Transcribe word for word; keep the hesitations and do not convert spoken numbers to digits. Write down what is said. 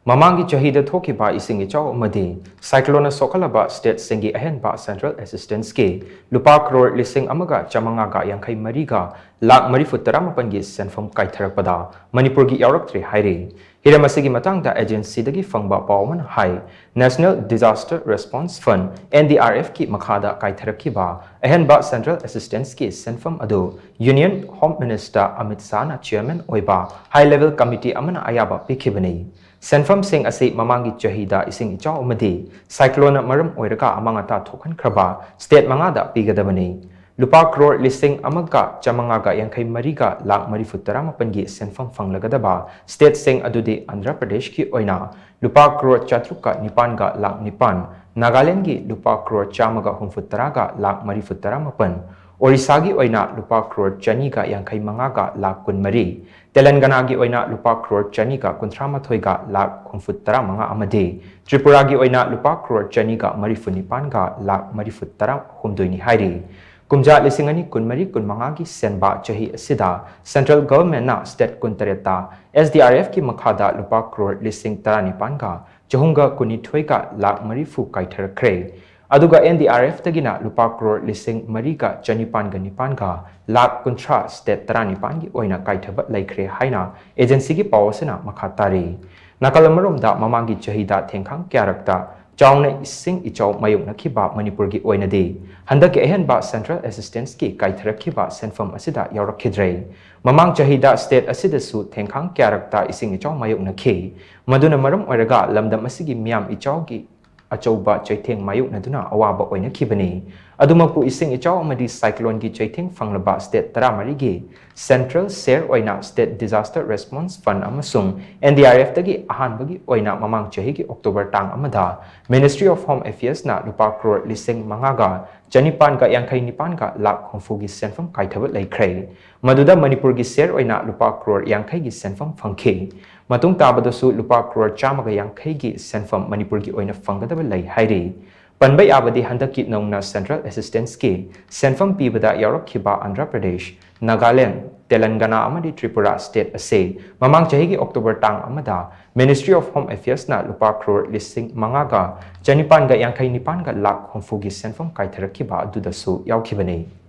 ꯃꯃꯥꯡꯒꯤ ꯆꯍꯤꯗ ꯊꯣꯛꯈꯤꯕ ꯏꯁꯤꯡ ꯏꯆꯥꯎ ꯑꯃꯗꯤ ꯁꯥꯏꯀ꯭ꯂꯣꯟꯅ ꯁꯣꯛꯍꯜꯂꯕ ꯁ꯭ꯇꯦꯠꯁꯤꯡꯒꯤ ꯑꯍꯦꯟꯕ ꯁꯦꯟꯇ꯭ꯔꯦꯜ ꯑꯦꯁꯤꯁꯇꯦꯟꯁꯀꯤ ꯂꯨꯄꯥ ꯀ꯭ꯔꯣꯔ ꯂꯤꯁꯤꯡ ꯑꯃꯒ ꯆꯥꯃꯉꯥꯒ ꯌꯥꯡꯈꯩ ꯃꯔꯤꯒ ꯂꯥꯛ ꯃꯔꯤꯐꯨ ꯇꯔꯥꯃꯥꯄꯟꯒꯤ ꯁꯦꯟꯐꯝ ꯀꯥꯏꯊꯔꯛꯄꯗ ꯃꯅꯤꯄꯨꯔꯒꯤ ꯌꯥꯎꯔꯛꯇ꯭ꯔꯦ ꯍꯥꯏꯔꯤ꯫ ꯍꯤꯔꯝ ꯑꯁꯤꯒꯤ ꯃꯇꯥꯡꯗ ꯑꯦꯖꯦꯟꯁꯤꯗꯒꯤ ꯐꯪꯕ ꯄꯥꯎ ꯑꯃꯅ ꯍꯥꯏ, National Disaster Response Fund, NDRFꯀꯤ ꯃꯈꯥꯗ ꯀꯥꯏꯊꯔꯛꯈꯤꯕ ꯑꯍꯦꯟꯕ ꯁꯦꯟꯇ꯭ꯔꯦꯜ ꯑꯦꯁꯤꯁꯇꯦꯟꯁꯀꯤ ꯁꯦꯟꯐꯝ ꯑꯗꯨ Union Home Minister ꯑꯃꯤꯠ ꯁꯥꯍꯅ ꯆꯤꯌꯔꯃꯦꯟ ꯑꯣꯏꯕ ꯍꯥꯏ ꯂꯦꯚꯦꯜ ꯀꯃꯤꯇꯤ ꯑꯃꯅ ꯑꯌꯥꯕ ꯄꯤꯈꯤꯕꯅꯤ꯫ ꯁꯦꯟꯐꯝꯁꯤꯡ ꯑꯁꯤ ꯃꯃꯥꯡꯒꯤ ꯆꯍꯤꯗ ꯏꯁꯤꯡ ꯏꯆꯥꯎ ꯑꯃꯗꯤ ꯁꯥꯏꯀ꯭ꯂꯣꯟꯅ ꯃꯔꯝ ꯑꯣꯏꯔꯒ ꯑꯃꯥꯡ ꯑꯇꯥ ꯊꯣꯛꯍꯟꯈ꯭ꯔꯕ ꯁ꯭ꯇꯦꯠ ꯃꯉꯥꯗ ꯄꯤꯒꯗꯕꯅꯤ꯫ ꯂꯨꯄꯥ ꯀ꯭ꯔꯣꯔ ꯂꯤꯁꯤꯡ ꯑꯃꯒ ꯆꯥꯃꯉꯥꯒ ꯌꯥꯡꯈꯩ ꯃꯔꯤꯒ ꯂꯥꯛ ꯃꯔꯤꯐꯨ ꯇꯔꯥꯃꯥꯄꯟꯒꯤ ꯁꯦꯟꯐꯝ ꯐꯪꯂꯒꯗꯕ ꯁ꯭ꯇꯦꯠꯁꯤꯡ ꯑꯗꯨꯗꯤ ꯑꯟꯙ꯭ꯔ ꯄ꯭ꯔꯗꯦꯁꯀꯤ ꯑꯣꯏꯅ ꯂꯨꯄꯥ ꯀ꯭ꯔꯣꯔ ꯆꯥꯇ꯭ꯔꯨꯛꯀ ꯅꯤꯄꯥꯟꯒ ꯂꯥꯛ ꯅꯤꯄꯥꯟ, ꯅꯥꯒꯥꯂꯦꯟꯗꯒꯤ ꯂꯨꯄꯥ ꯀ꯭ꯔꯣꯔ ꯆꯥꯝꯃꯒ ꯍꯨꯝꯐꯨ ꯇꯔꯥꯒ ꯂꯥꯛ ꯃꯔꯤꯐꯨ ꯇꯔꯥꯃꯥꯄꯟ, ꯑꯣꯔꯤꯁꯥꯒꯤ ꯑꯣꯏꯅ ꯂꯨꯄꯥ ꯀ꯭ꯔꯣꯔ ꯆꯅꯤꯒ ꯌꯥꯡꯈꯩ ꯃꯉꯥꯒ ꯂꯥꯛ ꯀꯨꯟꯃꯔꯤ, ꯇꯦꯂꯪꯒꯅꯥꯒꯤ ꯑꯣꯏꯅ ꯂꯨꯄꯥ ꯀ꯭ꯔꯣꯔ ꯆꯅꯤꯒ ꯀꯨꯟꯊ꯭ꯔꯥ ꯃꯥꯊꯣꯏꯒ ꯂꯥꯛ ꯍꯨꯝꯐꯨ ꯇꯔꯥ ꯃꯉꯥ ꯑꯃꯗꯤ ꯇ꯭ꯔꯤꯄꯨꯔꯥꯒꯤ ꯑꯣꯏꯅ ꯂꯨꯄꯥ ꯀ꯭ꯔꯣꯔ ꯆꯅꯤꯒ ꯃꯔꯤꯐꯨ ꯅꯤꯄꯥꯟꯒ ꯂꯥꯛ ꯃꯔꯤꯐꯨ ꯇꯔꯥ ꯍꯨꯝꯗꯣꯏꯅꯤ ꯍꯥꯏꯔꯤ꯫ ꯀꯨꯝꯖꯥ ꯂꯤꯁꯤꯡ ꯑꯅꯤ ꯀꯨꯟꯃꯔꯤ ꯀꯨꯟꯃꯉꯥꯒꯤ ꯁꯦꯟꯕꯥ ꯆꯍꯤ ꯑꯁꯤꯗ ꯁꯦꯟꯇ꯭ꯔꯦꯜ ꯒꯚꯔꯟꯃꯦꯟꯠꯅ ꯁ꯭ꯇꯦꯠ ꯀꯨꯟꯇꯔꯦꯠꯇ ꯑꯦꯁ ꯗꯤ ꯑꯥꯔ ꯑꯦꯐꯀꯤ ꯃꯈꯥꯗ ꯂꯨꯄꯥ ꯀ꯭ꯔꯣꯔ ꯂꯤꯁꯤꯡ ꯇꯔꯥꯅꯤꯄꯥꯟꯒ ꯆꯍꯨꯝꯒ ꯀꯨꯟꯅꯤꯊꯣꯏꯒ ꯂꯥꯛ ꯃꯔꯤꯐꯨ ꯀꯥꯏꯊꯔꯛꯈ꯭ꯔꯦ꯫ ꯑꯗꯨꯒ ꯑꯦꯟ ꯗꯤ ꯑꯥꯔ ꯑꯦꯐꯇꯒꯤꯅ ꯂꯨꯄꯥ ꯀ꯭ꯔꯣꯔ ꯂꯤꯁꯤꯡ ꯃꯔꯤꯒ ꯆꯅꯤꯄꯥꯟꯒ ꯅꯤꯄꯥꯟꯒ ꯂꯥꯛ ꯀꯨꯟꯊ꯭ꯔꯥ ꯁ꯭ꯇꯦꯠ ꯇꯔꯥꯅꯤꯄꯥꯟꯒꯤ ꯑꯣꯏꯅ ꯀꯥꯏꯊꯕ ꯂꯩꯈ꯭ꯔꯦ ꯍꯥꯏꯅ ꯑꯦꯖꯦꯟꯁꯤꯒꯤ ꯄꯥꯎ ꯑꯁꯤꯅ ꯃꯈꯥ ꯇꯥꯔꯤ꯫ ꯅꯥꯀꯜ ꯑꯃꯔꯣꯝꯗ ꯃꯃꯥꯡꯒꯤ ꯆꯍꯤꯗ ꯊꯦꯡꯈꯥꯡ ꯀꯌꯥꯔꯛꯇ ꯆꯥꯎꯅ ꯏꯁꯤꯡ ꯏꯆꯥꯎ ꯃꯥꯌꯣꯛꯅꯈꯤꯕ ꯃꯅꯤꯄꯨꯔꯒꯤ ꯑꯣꯏꯅꯗꯤ ꯍꯟꯗꯛꯀꯤ ꯑꯍꯦꯟꯕ ꯁꯦꯟꯇ꯭ꯔꯦꯜ ꯑꯦꯁꯤꯁꯇꯦꯟꯁꯀꯤ ꯀꯥꯏꯊꯔꯛꯈꯤꯕ ꯁꯦꯟꯐꯝ ꯑꯁꯤꯗ ꯌꯥꯎꯔꯛꯈꯤꯗ꯭ꯔꯦ꯫ ꯃꯃꯥꯡ ꯆꯍꯤꯗ ꯁ꯭ꯇꯦꯠ ꯑꯁꯤꯗꯁꯨ ꯊꯦꯡꯈꯥꯡ ꯀꯌꯥꯔꯛꯇ ꯏꯁꯤꯡ ꯏꯆꯥꯎ ꯃꯥꯌꯣꯛꯅꯈꯤ꯫ ꯃꯗꯨꯅ ꯃꯔꯝ ꯑꯣꯏꯔꯒ ꯂꯝꯗꯝ ꯑꯁꯤꯒꯤ ꯃꯤꯌꯥꯝ ꯏꯆꯥꯎꯒꯤ ꯑꯆꯧꯕ ꯆꯩꯊꯦꯡ ꯃꯥꯌꯣꯛꯅꯗꯨꯅ ꯑꯋꯥꯕ ꯑꯣꯏꯅꯈꯤꯕꯅꯤ꯫ ꯑꯗꯨꯃꯛꯄꯨ ꯏꯁꯤꯡ ꯏꯆꯥꯎ ꯑꯃꯗꯤ ꯁꯥꯏꯀ꯭ꯂꯣꯟꯒꯤ ꯆꯩꯊꯦꯡ ꯐꯪꯂꯕ ꯁ꯭ꯇꯦꯠ ꯇꯔꯥꯃꯔꯤꯒꯤ ꯁꯦꯟꯇ꯭ꯔꯦꯜ ꯁꯦꯌꯔ ꯑꯣꯏꯅ ꯁ꯭ꯇꯦꯠ ꯗꯤꯖꯥꯁꯇꯔ ꯔꯦꯁꯄꯣꯟꯁ ꯐꯟꯗ ꯑꯃꯁꯨꯡ ꯑꯦꯟ ꯗꯤ ꯑꯥꯔ ꯑꯦꯐꯇꯒꯤ ꯑꯍꯥꯟꯕꯒꯤ ꯑꯣꯏꯅ ꯃꯃꯥꯡ ꯆꯍꯤꯒꯤ ꯑꯣꯛꯇꯣꯕꯔ ꯇꯥꯡ ꯑꯃꯗ Ministry of Home Affairsꯅ ꯂꯨꯄꯥ ꯀ꯭ꯔꯣꯔ ꯂꯤꯁꯤꯡ ꯃꯉꯥꯒ ꯆꯅꯤꯄꯥꯟꯒ ꯌꯥꯡꯈꯩ ꯅꯤꯄꯥꯟꯒ ꯂꯥꯛ ꯍꯨꯝꯐꯨꯒꯤ ꯁꯦꯟꯐꯝ ꯀꯥꯏꯊꯕ ꯂꯩꯈ꯭ꯔꯦ꯫ ꯃꯗꯨꯗ ꯃꯅꯤꯄꯨꯔꯒꯤ ꯁꯦꯌꯔ ꯑꯣꯏꯅ ꯂꯨꯄꯥ ꯀ꯭ꯔꯣꯔ ꯌꯥꯡꯈꯩꯒꯤ ꯁꯦꯟꯐꯝ ꯐꯪꯈꯤ꯫ ꯃꯇꯨꯡ ꯇꯥꯕꯗꯁꯨ ꯂꯨꯄꯥ ꯀ꯭ꯔꯣꯔ ꯆꯥꯝꯃꯒ ꯌꯥꯡꯈꯩꯒꯤ ꯁꯦꯟꯐꯝ ꯃꯅꯤꯄꯨꯔꯒꯤ ꯑꯣꯏꯅ ꯐꯪꯒꯗꯕ ꯂꯩ ꯍꯥꯏꯔꯤ꯫ ꯄꯟꯕ ꯌꯥꯕꯗꯤ ꯍꯟꯗꯛꯀꯤ ꯅꯧꯅ ꯁꯦꯟꯇ꯭ꯔꯦꯜ ꯑꯦꯁꯤꯁꯇꯦꯟꯁꯀꯤ ꯁꯦꯟꯐꯝ ꯄꯤꯕꯗ ꯌꯥꯎꯔꯛꯈꯤꯕ ꯑꯟꯙ꯭ꯔ ꯄ꯭ꯔꯗꯦꯁ, ꯅꯥꯒꯥꯂꯦꯟ, ꯇꯦꯂꯪꯒꯅꯥ ꯑꯃꯗꯤ ꯇ꯭ꯔꯤꯄꯨꯔꯥ state ꯑꯁꯤ ꯃꯃꯥꯡ ꯆꯍꯤꯒꯤ October ꯇꯥꯡ ꯑꯃꯗ Ministry of Home Affairsꯅ ꯂꯨꯄꯥ ꯀ꯭ꯔꯣꯔ ꯂꯤꯁꯤꯡ ꯃꯉꯥꯒ ꯆꯅꯤꯄꯥꯟꯒ ꯌꯥꯡꯈꯩ ꯅꯤꯄꯥꯟꯒ ꯂꯥꯈ ꯍꯨꯝꯐꯨꯒꯤ ꯁꯦꯟꯐꯝ ꯀꯥꯏꯊꯔꯛꯈꯤꯕ ꯑꯗꯨꯗꯁꯨ ꯌꯥꯎꯈꯤꯕꯅꯤ꯫